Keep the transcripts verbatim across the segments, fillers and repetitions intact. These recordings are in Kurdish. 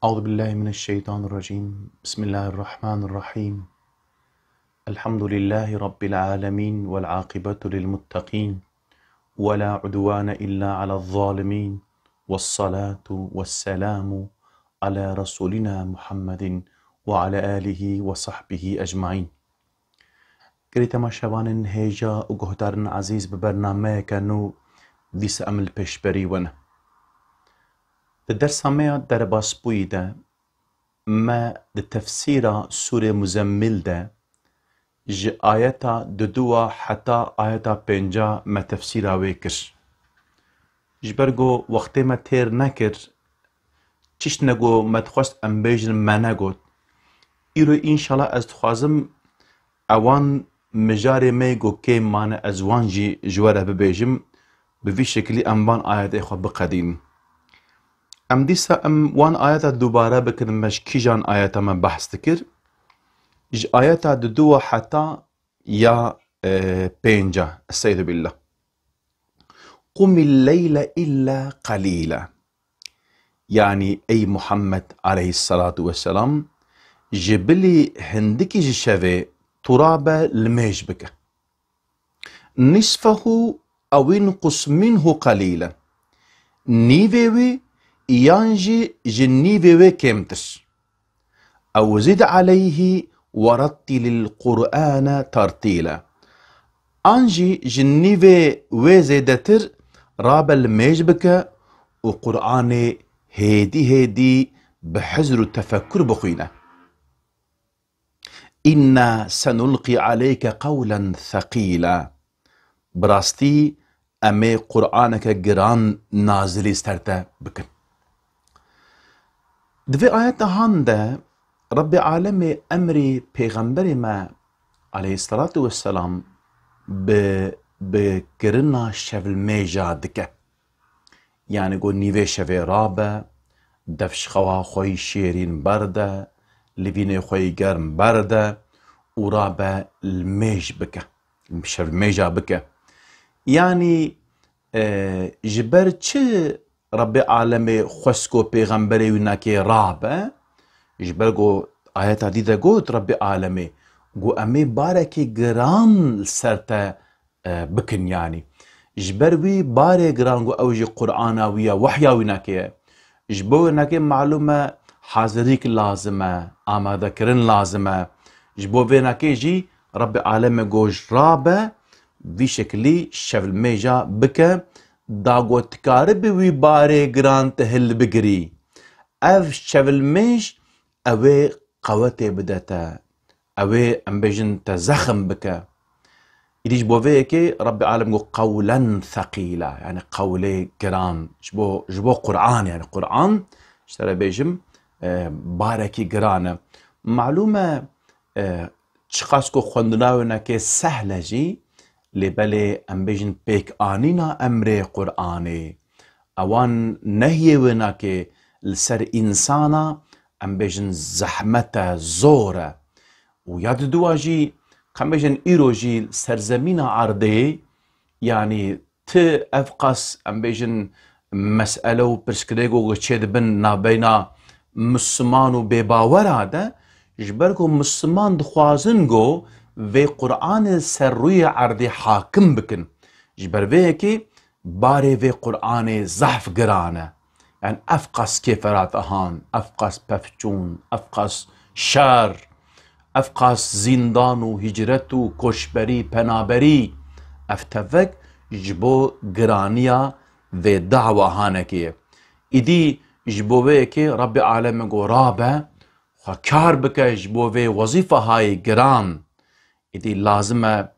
أعوذ بالله من الشيطان الرجيم. بسم الله الرحمن الرحيم. الحمد لله رب العالمين والعاقبة للمتقين ولا عدوان إلا على الظالمين والصلاة والسلام على رسولنا محمد وعلى آله وصحبه أجمعين. Girê temaşevanên hêja û guhdarên ezîz, bi bernameyeke nû dîsa em li pêşberî we ne. Di dersa me ya derbasbûyî de me di tefsîra Sûrê Muzemmil de ji ayeta duduwa heta ayeta pênca me tefsîra wê kir. Ji ber ku wextê me têr nekir, tiştine ku me dixwest em bêjin me negot. Îro înşallah ez dixwazim ewan mijarê me ku kêm mane ez wan jî ji we re bibêjim, bi vî şekilî em van ayetê xwe biqedînin. Em dîsa em wan ayeta dubare bikin, me ji kîjan ayeta me behs dikir? Ji ayeta duduwa heta ya, e, pênca. Estaizu billah. Qumil leyle illa qalîla. Yanî ey Muhammed aleyhissalatu vesselam, ji bilî hindikî ji şevê tu rabe limêj bike. Nisfehu ew inqus minhu qalîla. Nîvê wî yan jî ji nîvê wê kêmtir. Ew zid aleyhî werettilil Qur'ane tertîla. An jî ji nîvê wê zêdetir rabe limêj bike û Qur'anê hêdî hêdî bi hizr û tefekkur bixwîne. Inna senulqî aleyke qewlen seqîla. Bi rastî em ê Qur'aneke giran nazilî ser te bikin. Di vê ayeta han de Rebbê Alemê emrî Pêxemberê me aleyhisselatu vesselam bi, bi kirina şevlimêja dike. Yanî ku nîvê şevê rabe, defşxewa xwe yî şêrîn berde, livînê xwe yî germ berde û rabe limêj bike, şevlimêja bike. Yanî, e, ji ber çi Rebbê Alemê xwest ku pêxemberê wî nekê rabe? Ji ber ku ayeta dî de got Rebbê Alemê, got, em ê barekî giran li ser te e, bikin yanî. Ji ber wî barê giran ku ew jî Qur'ana wî ye, wehya wî neke ye. Ji bo wê neke malûm e hazirîk lazim e, amadekirin lazim e. Ji bo vê neke jî Rebbê Alemê got rabe, vî şekilî şevlimêja bike, da ku tu karibî wî barê giran tu hilbigirî. Ev şevlimêj ew ê qewetê bide te, ew ê, em bêjin, te zexm bike. Îdî ji bo vê yekê Rebbê Alem got qewlen seqîla, yanî qewlê giran. Ji bo, ji bo Qur'an, yanî Qur'an, ji te re bêjim, e, barekî giran e. Malûm e, e, çiqas ku xwendina wê neke sehl e jî, lê belê em bêjin pêkanîna emrê Qur'anê, ewan nehiyê wê nake li ser însana, em bêjin zehmet e, zor e. Û ya diduwa jî, em bêjin îro jî serzemîna erdê, yanî ti ev qas, em bêjin, mesele û pirsgirêk û çê dibin navbeyna Misliman û bêbawera de, ji ber ku Misliman dixwazin ku vê Qur'anê ser rûyê erdê hakim bikin. Ji ber vê yekê barê vê Qur'anê zehf giran e. Yanî ev qas kêferat ahan, ev qas pevçûn, ev qas şer, ev qas zîndan û hicret û koçberî, penaberî, ev tevek ji bo giraniya vê dawa hanekê ye. Îdî ji bo vê yekê Rebbê Alemê got rabe, xwe kar bike ji bo vê wezîfehayê giran. Îdî lazim e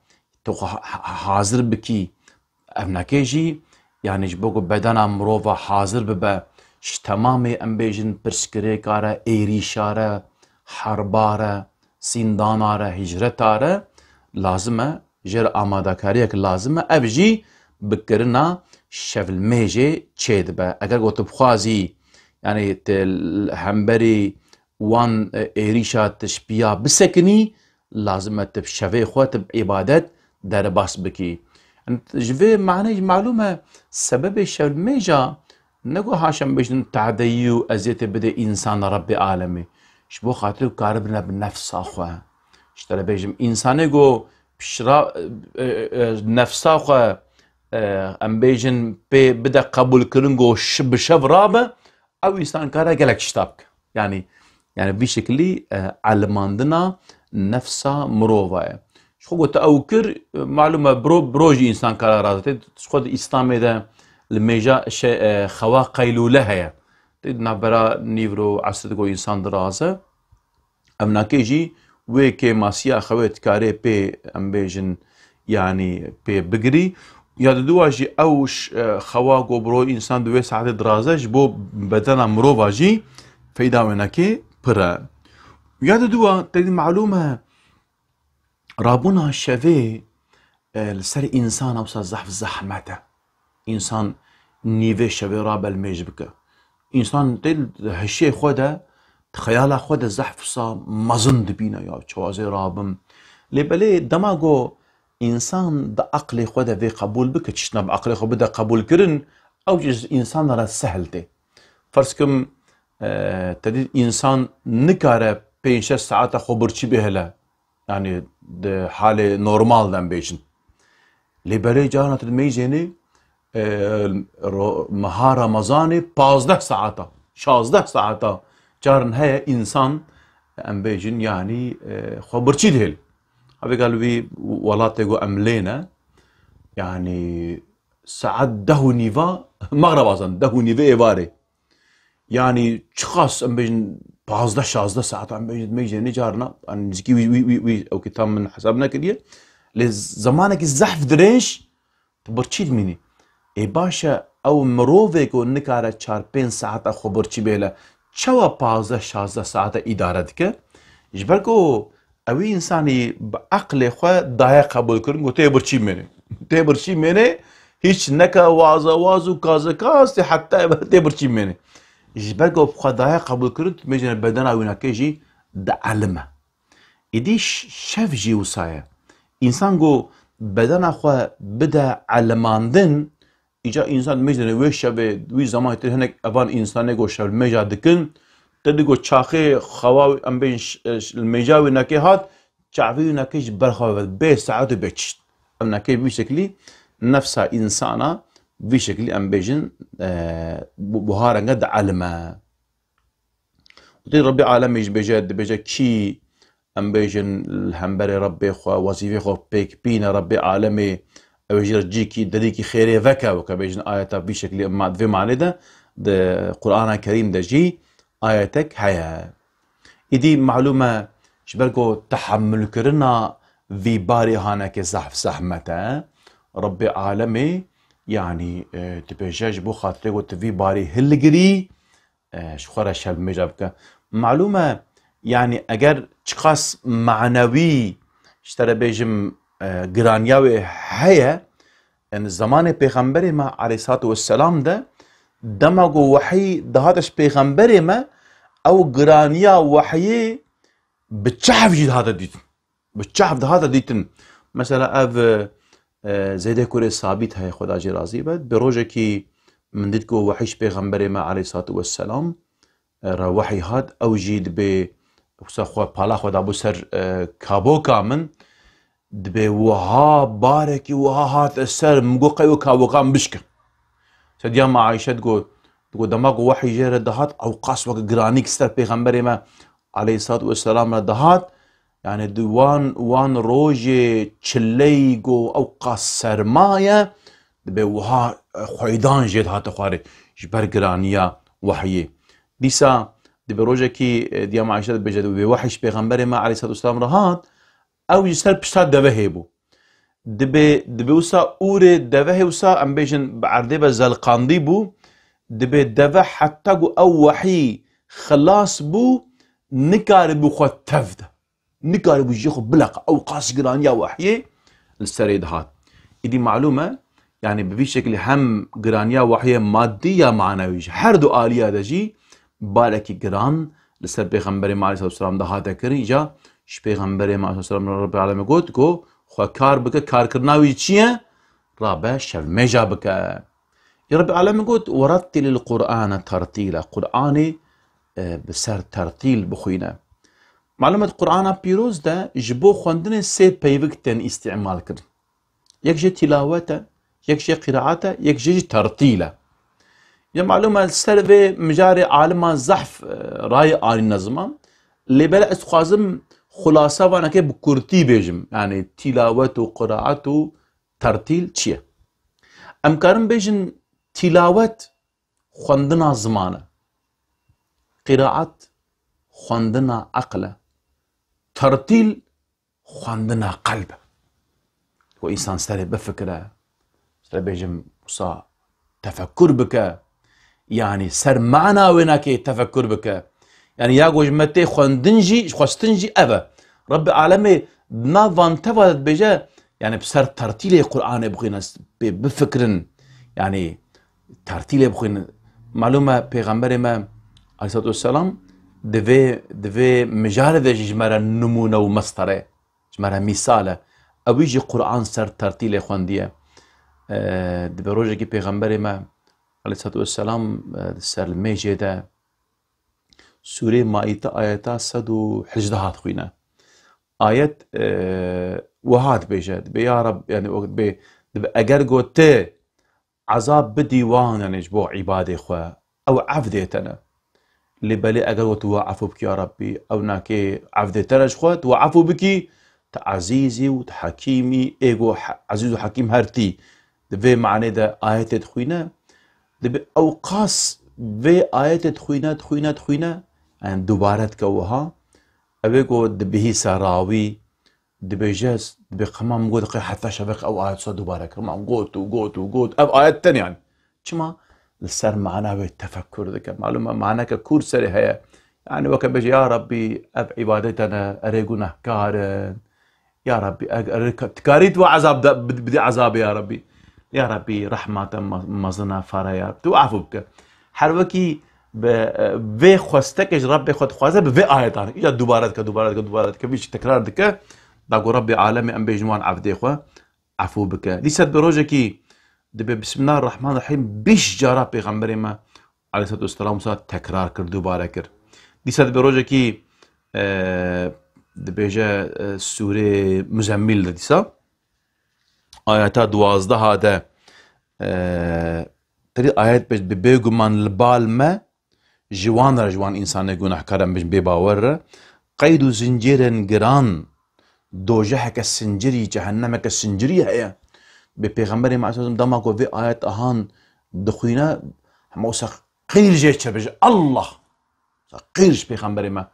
tu xwe ha-, ha-, hazir bikî. Ev neke jî, yanî ji bo ku bedena mirova hazir bibe, ji temamê, em bêjin, pirsgirêka re, êrîşa re, herba re, zîndana re, hicreta re, lazim e, jê re amadakariyek lazim e. Ev jî bi kirina şevlimêjê çêdibe. Eger ku tu bixwazî, yanî tu li hemberî wan, e, êrîşa tu ji piya bisekinî, lazim e tu bi şevê xwe, tu bi îbadet derbas bikî. Yanî ji vê maneyê jî malûm e, sebebê şevlimêja ne ku haşa em bêjin tadeyî û eziyetê bidê însana Rebbê alemê. Ji bo xatir ku karibine bi nefsa xwe. Ji te re bêjim, însanê ku pişra, e, e, e, nefsa xwe, e, em bêjin pê bide qebûlkirin ku şi-, bi şev rabe, ew însan kare gelek tişta bike. Yani, yani vî şekilî, e, elimandina nefsa mirova ye. Ji xwe ku te ew kir, e, malûm e, biro, biro jî însan kare razê. Ji xwe di Îslamê de li mêja şe-, e, xewa qeylûle heye. Tê di navbera nîvro esr de ku însan diraze. Ev nakê jî wê kêmasiya xewê dikarê pê, em bêjin, yanî pê bigirî. Ya diduwa jî ew ş-, e, xewa ku biro însan di wê saetê diraze ji bo bedena mirova jî feyda wênekê pir e. Ya diduwa tedî malûm e, rabûna şevê, e, li ser însan wisa zehf zehmet e. Însan nîvê şevê rabe li mêj bike. Însan tê di hişê xwe de, di xeyala xwe de zehf wisa mezin dibîne, ya çawa ez ê rabim. Lê belê dema ku însan di eqlê xwe de vê qebûl bike, tiştna bi eqlê xwe bide qebûlkirin, ew jî ji însan re sehil tê. Ferz kim, e, te dît însan nikare pênc şeş saeta xwe birçî bihêle. Yani di halê normal de em bêjin. Lê belê carna tu dimeyzênê, e, ro-, meha Remezanê pazdeh saeta, şazdeh saeta carin heye însan, em bêjin, yani, e, xwe birçî dihêl. Havêga li wî welatê ku em lê ne, yani saet deh û nîva mexreba zan, deh û nîvê êvarê. Yani çiqas em bêjin pazdeh şazdeh saet em bêjin, mêjê ne carna, yani nizîkî wî, wî, wî, wî, ew kî tam min hesab nekiriye. Lê zemanekî zehf dirêj tu birçî dimînî. Ê baş e, ew mirovê ku nikare çar pênc saeta xwe birçî bêle, çawa pazdeh şazdeh saeta îdare dike? Ji ber ku ewî însanî bi eqlê xwe daye qebûlkirin ku tê birçî mêne. Tê birçî mêne, hîç neke waza waz û kaze kaz tê heta tê birçî mêne. Ji ber ku bi xwe daye qebûlkirin, tu mêjine bedena wî nake jî di elime. Îdî ş-, şev jî wisa ye. Însan ku bedena xwe bide elimandin, Îca însan mêjine wê şevê, wî zemanê tê hinek evan însanê ku şev li mêja dikin, te dî ku çaxê xewa wî, em bêjin ş-, ş-, li mêja wî nekê hat, çavê wî nekê ji ber xwe ve bê saet û bê çişt. Ev nekê vî şeklî nefsa însana vî şeklî em bêjin, e, bu-, buha renge dielime. Û tê Rebbê alemê jî bêje, dibêje kî em bêjin li hemberê Rebbê xwe, wezîfê xwe pêk bîne Rebbê alemê, ew ê ji cîkî derîkî xêrê veke, weke bêjin ayeta vî şeklî ma-, vê manê de di Qur'ana Kerîm de jî ayetek heye. Îdî malûm e, ji ber ku tehemulkirina vî barê haneke zehf zehmet e, Rebbê alemê, yanî, e, dibêje ji bo xatirê ku tu vî barê hilgirî, e, ji xwe re şermêja bike. Malûm e, yanî eger çiqas manewî, ji te re bêjim, e, giraniya wê heye, yani zamanê Pêxemberê me aleyhissalatu vesselam de, dema ku wehî dihate ji Pêxemberê me, ew giraniya wehiyê bi çav jî dihate dîtin. Bi çav dihate dîtin. Mesela ev, e, Zeydê kurê Sabît heye, Xweda jê razî be. Bi rojekî min dît ku wehî ji Pêxemberê me aleyhissalatu vesselam, e, re wehî hat. Ew jî dibê wisa xwe pala xwe dabû ser, e, kaboka min. Dibê wiha barekî wiha hate ser min, got qey wê kaboka min bişke. Sediya me Ayşe digot, digot dema ku wehî jê re dihat, ew qas weke giranîk ser Pêxemberê me aleyhissalatu vesselam re dihat. Yani di wan, wan rojê çileyî ku ew qas serma ye, dibê wiha, e, xweydan jê dihate xwarê ji ber giraniya wehiyê. Dîsa dibê rojekî, e, diya me Ayşe dibêje, dibê wehî ji Pêxemberê me aleyhissalatu vesselam re hat, ew ji ser pişta devehê bû. Dibê, dibê wisa ûrê devehê wisa, em bêjin, bi erdê ve zelqandî bû. Dibê deve heta ku ew wehî xilas bû, nikaribû xwe tev de. Nikaribû jê xwe bileqa. Ew qas giraniya wehiyê li serê dihat. Îdî malûm e, yani bi vî şekilî hem giraniya wehiyê madî ya manewî ji her du aliya de jî barekî giran li ser Pêxemberê me aleyhissalatu vesselam dihate kirin. Îca ji Pêxemberê me aleyhissalatu vesselam re Rebbê alemê got, got, xwe kar bike, karkirina wî çi ye? Rabe şevmêja bike. Ya Rebbi Alemê got, "Werettilil Qur'ane tertîla." Qur'anê, e, bi ser tertîl bixwîne. Malum e, Qur'ana Pîroz de ji bo xwendinê sê peyvik tên îstîmal kirin. Yek jê tîlawet e, yek jê qîraet e, yek jê jî tertîl e. Ya malum e, li ser vê mijarê aliman zehf, e, rayê anîne ziman. Lê belê ez dixwazim xulasa vanekê bi kurtî bêjim. Yanî tîlawet û qiraet û tertîl çi ye? Em karin bêjin tîlawet xwendina ziman e. Qîraet xwendina eql e. Tertîl xwendina qelb e. Ku însan serê bifikire, serê bêjim wisa tefekkur bike, yanî ser mana wênakê tefekkur bike. Yanî ya ku ji me tê xwendin jî, xwestin jî ev e. Rebbi Alemê di nav van teva de dibêje, yanî bi ser tertîlê Qur'anê bixwîne, pê bifikirin. Yanî tertîlê bixwînin. Malum e, Pêxemberê me aleyhissalatu vesselam di vê, di vê mijarê de jî ji me re nimûne û mestere, ji me re mîsal e. Ewî jî Qur'an ser tertîlê xwendiye. E, dibe rojekî Pêxemberê me aleyhissalatu vesselam, e, di ser li mêjê de Sûrê Maîte ayeta sed û hejdeh dixwîne. Ayet, e, wiha dibêje, dibe, ya Reb, yanî o dibe, dibe, eger got te ezab bidî wan, yanî ji bo îbadê xwe, ew ef dê te ne. Lê belê eger we tu wa efû bikî, ya Rabbî, ew nakê ef dê te ne ji xwe, tu wa efû bikî, tu ezîzî û tu hekîmî, ê go he-, ezîz û hekîm her tî. Di vê manê de ayetê dixwîne, dibe ew qas vê ayetê dixwîne, dixwîne, dixwîne, yanî dubare dike wiha. Ew ê go dibihîse rawî, dibêje, dibê qema min got, qey heta şevek ew ayet sa dubare kir. Ma got û got û got. Ev ayet tenya ne. Çima? Li ser mana wê tefekkur dike. Malum e, maneke kûr serê heye. Yanî weke bêje, ya Rabbî, ev îbadet e ne, erê gunehkar in. Ya Rabbî, eg-, erê ka-, tu karî tu ezab de, bid-, bidî ezabê, ya Rabbî. Ya Rabbî, rehma te me-, mezin e, fare ya. Tu efû bike. Her wekî bi, e, vê xwestekê ji Rabbê xwe dixwaze, bi vê ayetan. Îca dubare dike, dubare dike, dubare dike, vî jî tekrar dike. Da ku Rabbê alemê em bêjin wan evdê xwe efû bike. Dîsa dibe rojekî dibe Bismillahirrahmanirrahîm bîst cara Pêxemberê me aleyhissalatu vesselam wisa tekrar kir, dubare kir. Dîsa dibe rojekî, e, dibêje, e, Sûrê Muzemmîl de dîsa. Ayeta duwazdeh de, e, terî ayet bêj, bi bêguman li bal me, ji wan re, ji wan însanê gunehkar em bêjin bêbawer re, qeyd û zincêrên giran, dojeheke sincirî, cehennemeke sincirî heye. Bi Pêxemberê me aleyhisselam dema ku vê ayet ahan dixwîne, hema wisa qîr jê çe bêje, Allah! Wisa qîr ji Pêxemberê me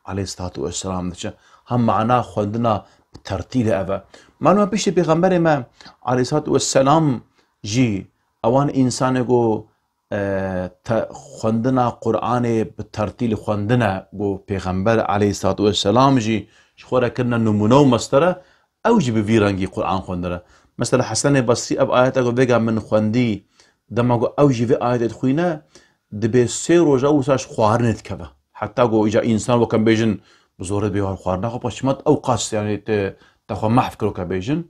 aleyhissalatu vesselam diçe. Ha mana xwendina bi tertîlê ev e. Malum e piştî Pêxemberê me aleyhissalatu vesselam jî ewan însanê ku e, te-, xwendina Qur'anê bi tertîl xwendine, ku Pêxember aleyhissalatu vesselam jî ji xwe re kirine nimûne û mestere, ew jî bi vî rengî Qur'an xwendine. Mesela Hesenê Basrî ev ayeta ku vêga min xwendî, dema ku ew jî vê ayetê dixwîne, dibê sê roja wisa ji xwarinê dikeve. Heta ku îca însan weke em bêjin, bi zorê dibê xwarina xwe, paş çima ew qas, yanî te, te xwe mehf kir weke bêjin.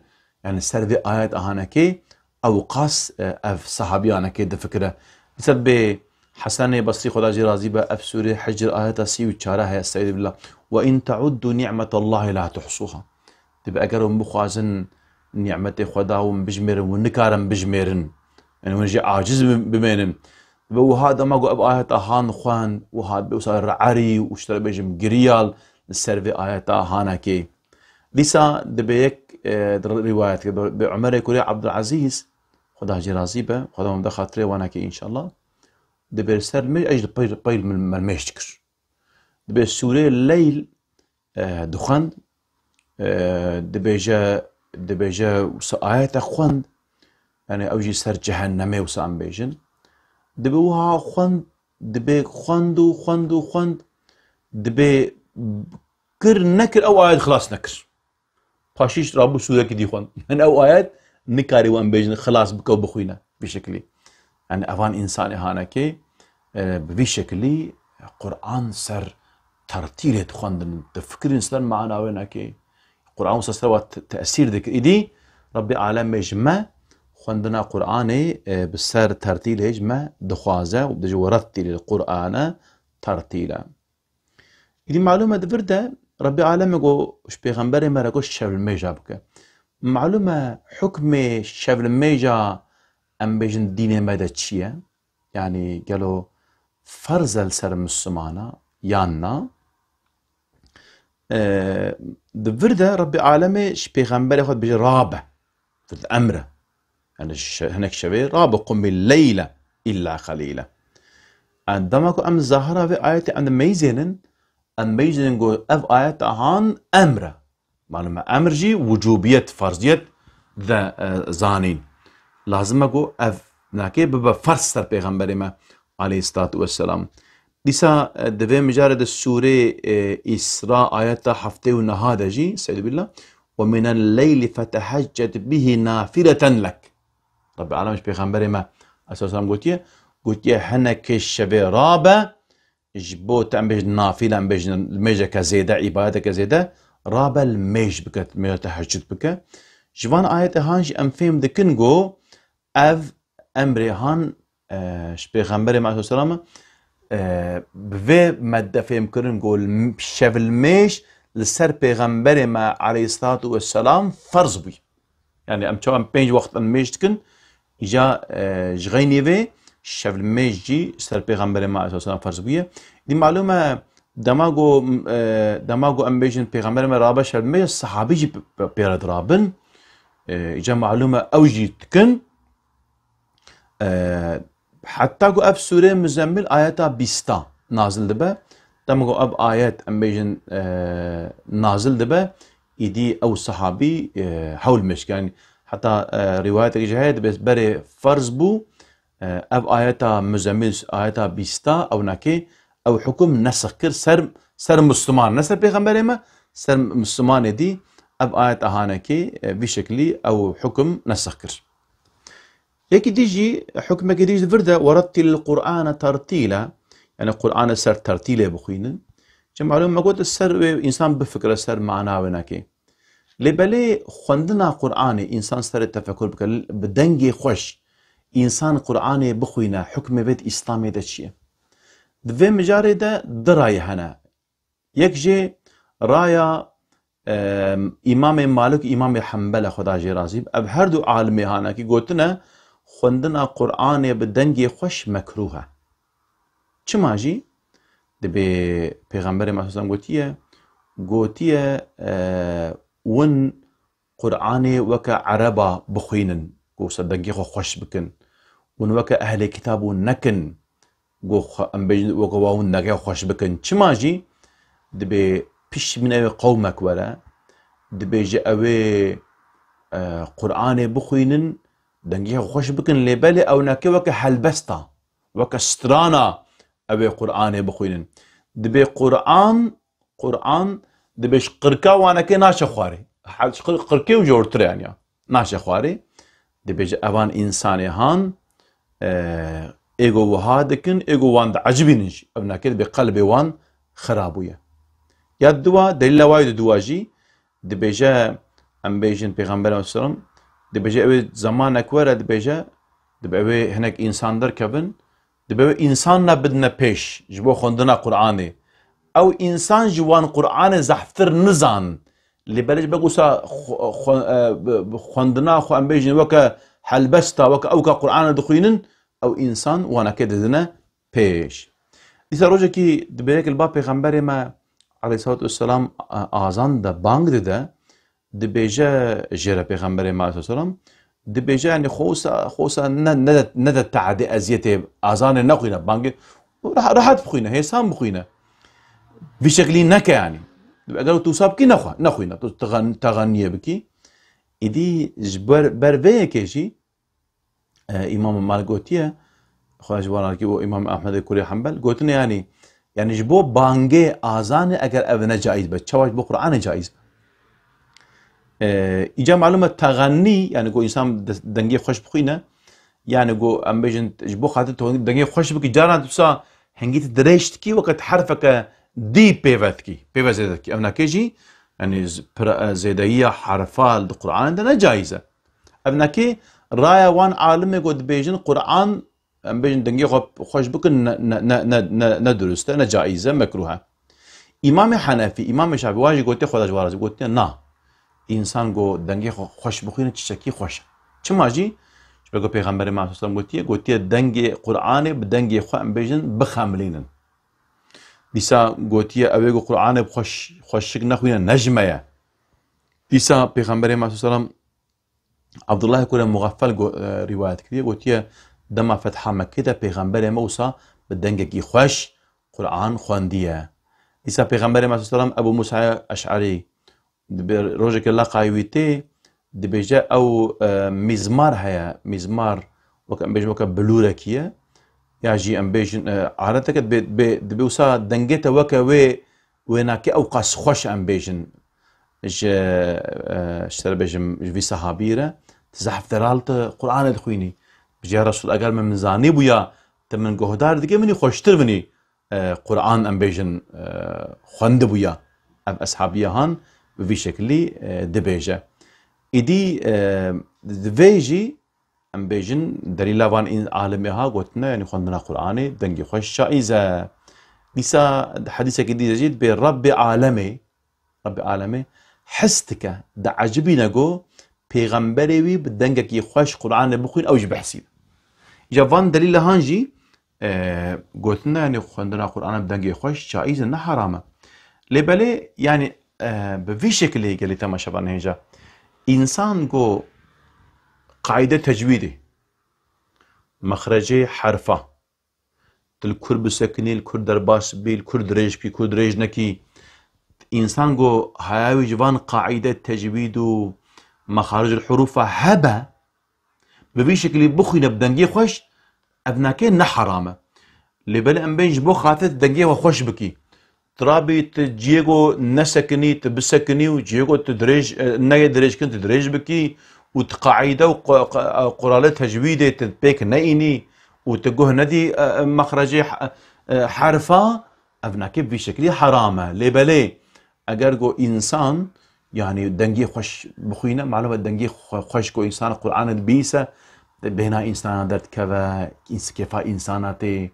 Yanî ser vê ayet ahanekê ew qas, e, ev sahabiyanekê difikire. Dîsa dibê Hesenê Basrî, Xweda jê razî be, ev sûrê Hicr ayeta sî û çar heye, Estaizu billah. "Ve in teuddu ni'metallahi la tuhsuha." Dibê eger hûn bixwazin nîmetê Xweda hûn bijmêrin, hûn nikarin bijmêrin. Yanî hûn jê aciz bi-, bimênin. Dibê wiha dema ku ev ayeta han xwend, wiha dibê wisa re'erî û ji te re bêjim giriyal li ser vê ayeta hanekê. Dîsa dibe yek, e, di rîwayet ke bi, bi Umerê kurê Abdulazîz, Xweda jê razî be, Xweda min bide xatirê wanekê înşallah. Dibe li ser mêj, ej di pey, pey min, min mêj dikir. Dibe sûrê Leyl, e, dixwend, e, dibêje, dibêje wisa ayete xwend, yanî ew jî ser cehennemê wisa em bêjin. Dibe wiha xwend, dibe xwend û xwend û xwend, dibe kir nekir ew ayet xilas nekir. Paşî jî rabû sûrekî dî xwend. Yanî ew ayet nikarî wan bêjin xilas bike û bixwîne vî şekilî. Yanî evan însanê hanekê, e, bi vî şekilî Qur'an ser tertîlê dixwendin, difikirin ser mana wê nekê. Qur'an wisa ser wa te-, tesîr dikir. Îdî Rebbê alemê ji me xwendina Qur'anê, e, bi ser tertîlê ji me dixwaze û dibêje, "Werettîlil Qur'ane tertîle." Îdî malûm e di vir de Rebbê Alemê got ji pêxemberê me re got şevlimêja bike. Malûm e hukmê şevlimêja em bêjin dînê me de çi ye? Yanî gelo ferz e li ser Mislimana yan na? E, di vir de Rebbê Alemê ji pêxemberê xwe dibêje rabe. Vir de emr e. Yani şe-, hinek şevê rabe qumî leyle illa xelîle. Yani dema ku em zahira vê ayetê em dimeyzênin, em meyzênin ku ev ayet ahan emr e. Malum e, emr jî wicûbiyet, ferziyet de, e, zanîn. Lazim e ku ev nakê bibe ferz ser pêxemberê me aleyhissalatu vesselam. Dîsa, e, di vê mijarê de sûrê, e, Îsra ayeta heftê û neha de jî, Estaizu billah, "Ve minel leyli fetehecced bihi nafileten lek." Rebbi Alem ji pêxemberê me aleyhissalatu vesselam gotiye, gotiye, "Hinekê şevê rabe, ji bo te em bêjin nafile, em bêjin mêjeke zêde, îbadeteke zêde, rabe li mêj bike, mêja tehecud bike." Ji van ayetê han jî em fêm dikin ku ev emrê han, e, ji Pêxemberê me aleyhisselam, e, bi vê medde fêm kirin ku l-, şev li mêj li ser Pêxemberê me aleyhissalatu vesselam ferz bûye. Yani em çawa em pênc wext em mêj dikin, îca, e, ji xeynî vê şev li mêj jî ser Pêxemberê me aleyhisselam ferz bûye. Dî malûm e, dema ku, e, dema ku em bêjin Pêxemberê me rabe şev li mêj, sahabî jî p-, p-, pê re dirabin. E, îca malûm e ew jî dikin. E, heta ku ev sûrê Muzemmil ayeta bîsta nazil dibe. Dema ku ev ayet, em bêjin, e, nazil dibe, îdî ew sahabî, e, hewl mêj dike. Yani heta, e, rîwayetek jî heye, dibe berê ferz bû, e, ev ayeta Muzemmil, ayeta bîsta, ew nakê, ew hukum nesix kir ser, ser Misliman, ne ser Pêxemberê me, ser Mislimanê dî ev ayet ahanekê, e, vî şeklî ew hukum nesix kir. Yekî dî jî, hukmekî dî jî di vir de, "Werettilil Qur'ane tertîle", yani Qur'anê ser tertîlê bixwînin. Çi malûm me got, ser wê însan bifikire, ser mana wê nakê. Lê belê xwendina Qur'anê însan serê tefekur bike, bi dengê xweş însan Qur'anê bixwîne, hukmê vê di Îslamê de çi ye? Di vê mijarê de du rayê hene. Yek jê raya, e, Îmamê Malik û Îmamê Hembel e, Xweda jê razî be. Ev her du alimê hanakî gotine, xwendina Qur'anê bi dengê xweş mekrûh e. Çima jî? Dibê Pêxemberê me aleyhisselam gotiye, gotiye, e, win Qur'anê weke ereba bixwînin, ku ser dengê xwe xweş bikin. Hûn weke ehlê kitab hûn nekin, ku xwe, em bêjin weke wan hûn dengê xwe xweş bikin. Çima jî? Dibê pişt min ew ê qewmek were, dibê ji ew ê, e, Qur'anê bixwînin, dengê xwe xweş bikin, lê belê ew neke weke helbesta, weke strana ew ê Qur'anê bixwînin. Dibê Qur'an Qur'an dibê ji qirka wanekê naçe xwarê. He-, ji qir-, qirkê û jortir e, yani ya. Naçe xwarê. Dibêje evan însanê han, e, êgo wiha dikin, êgo wan diecibînin jî. Ev nake dibê qelbê wan xira bûye. Ya diwa, delîla wayê di diwa jî, dibêje, em bêjin Pêxember aleyhisselam, dibêje ew ê zemanek were, dibêje, dibê ew ê hinek însan derkevin, Dibe wê însan ne bidine pêş ji bo xwendina Qur'anê. Ew însan ji wan Qur'anê zehftir nizan. Lê belê ji ber wisa xwe-, xwe-, e, bi, bi xwendina xwe em bêjin weke helbesta, weke ewka Qur'anê dixwînin, ew însan wanekê didine pêş. Dîsa rojekî dibêrek li ba Pêxemberê me aleyhissalatu vesselam, e, azan de, bang dide, dibêje jê re Pêxemberê me aleyhisselam, dibêje, yani, xwe wisa, xwe wisa ne, ne, nede teadê eziyetê, azanê nexwîne, bangê reha-, rehat bixwîne, hêsan bixwîne. Vî şeklî neke, yani. Eger tu wisa bikî, nexwe-, nexwîne, tu tegan-, teganiyê bikî. Îdî ji ber, ber vê yekê jî, E, Îmam Malik gotiye, Xwedê ji wan razî û Îmam Ehmedê kurê Hembel, gotine, yanî, yanî ji bo bangê azanê eger ev ne caiz be, çawa ji bo Qur'anê caiz be? E, îca malum e, texennî, yanî ku însan de-, dengê xweş bixwîne, yanî ku em bêjin ji bo xatir tu dengê xweş bikî, caran tu sa hingî tu dirêj dikî, weke tu herfeke dî pêve dikî, pêve zêde dikî. Ev nake jî, yanî z-, pira-, e, zêdeyiya herfa di Qur'anê de ne caiz e. Ev nake Raya wan alimê ku dibêjin Quran, em bêjin dengê xwe xweş bikin, ne, ne, ne, ne, ne, ne dirust e, ne caiz e, mekruh e. Îmamê Henefî, Îmamê Şafî, wan jî gotiye, Xweda ji wan razî, gotiye, na. Însan ku dengê xwe xweş bixwîne, çiçekî xweş e. Çima jî? Ji ber ku Pêxemberê me aleyhisselam gotiye, gotiye, dengê Quranê bi dengê xwe, em bêjin, bixemilînin. Dîsa gotiye, ew ê ku Quranê bi xweş, xweşik nexwîne, ne ji me ye. Dîsa Pêxemberê me aleyhisselam Abdullah kurê Muxeffel go-, e, rîwayet kiriye, gotiye, dema fetha Mekkê de Pêxemberê me wisa bi dengekî xweş Quran xwendiye. Dîsa Pêxemberê me aleyhisselam Ebu Musa Eş'erî, dibe rojekê leqayî wî tê, dibêje ew, e, mîzmar heye, mîzmar weke, em bêjin weke bilûrekî ye, ya jî em bêjin, e, aleteke dibe, dibe, dibe wisa dengê te weke wê wênakê ew qas xweş em bêjin ji, e, ji te re bêjim, ji vî sehabî re, tu zehf delal tu Qur'anê dixwînî. Bijî ya Resul, eger min, min zanî bûya, tu min guhdar dikî, min î xweştir vinî, e, Qur'an em bêjin, e, xwendibûya. Ev eshabiya han bi vî şekilî, e, dibêje. Îdî, e, di vê jî em bêjin delîla van în-, alimê ha gotine, yanî xwendina Qur'anê dengê xweş caiz e. Dîsa di hedîsekî dî de jî dibê Rebbê alemê, Rebbê alemê his dike, diecibîne ku pêxemberê wî bi dengekî xweş Qur'anê bixwîn, ew jî bihsîne. Îca van delîla han jî, e, gotine, yanî xwendina Qur'anê bi dengê xweş caiz e, ne heram e. Lê belê, yanî, e, bi vî şekilê gelî temaşevan hêja. Însan ku qaîde tecwîdê, mexrecê herfa, tu li kur bisekinî, li kur derbas bî, li kur dirêj bikî, kur dirêj nekî. Însan ku haya wî ji van qaîde tecwîd û mexaricul hurûfa hebe, bi vî şekilî bixwîne bi dengê xweş, ev nake ne heram e. Lê belê em bên ji bo xatir dengê xwe xweş bikî. Tu rabî, tu ciyê ku nesekinî, tu bisekinî û ciyê ku tu dirêj, e, neyê dirêjkirin, tu dirêj bikî û tu qaîde û qu-, qu-, e, quralê tecwîdê tu pêk neînî û tu guh nedî, e, e, mexrecê he-, e, herfa, ev nake bi vî şekilî heram e. Lê belê, eger ku însan, yanî dengê xweş bixwîne, malum e dengê xwe-, xweş ku însan Qur'anê dibîse, bêhna însana derdikeve, îns-, kêfa însana tê.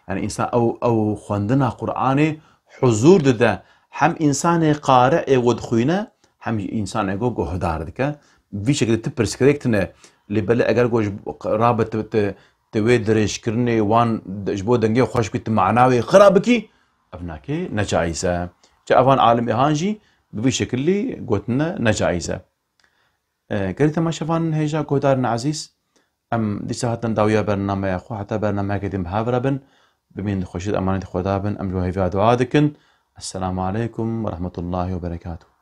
Yanî însan ew, ew xwendina Qur'anê huzûr dide. Hem însanê qari'ê ku dixwîne, hem jî însanê ku guhdar dike. Vî şekilde tu pirsgirêk tune. Lê belê eger ku ji rabe tu, tu, tu wê dirêjkirinê wan de-, ji bo dengê xweş bikî, tu mana wê xira bikî, ev nake necaiz e. Ca evan alimê han jî bi vî şekilî gotine necaiz e. E, gelî temaşevan hêja guhdarên ezîz, em dîsa hatin dawiya bernameya xwe, heta bernameyeke din bi hev re bin, bimînin di xweşî de emanetî Xweda bin, em ji we hêviya dua dikin. Esselamu aleykum ve rahmetullahi ve berekatuhu.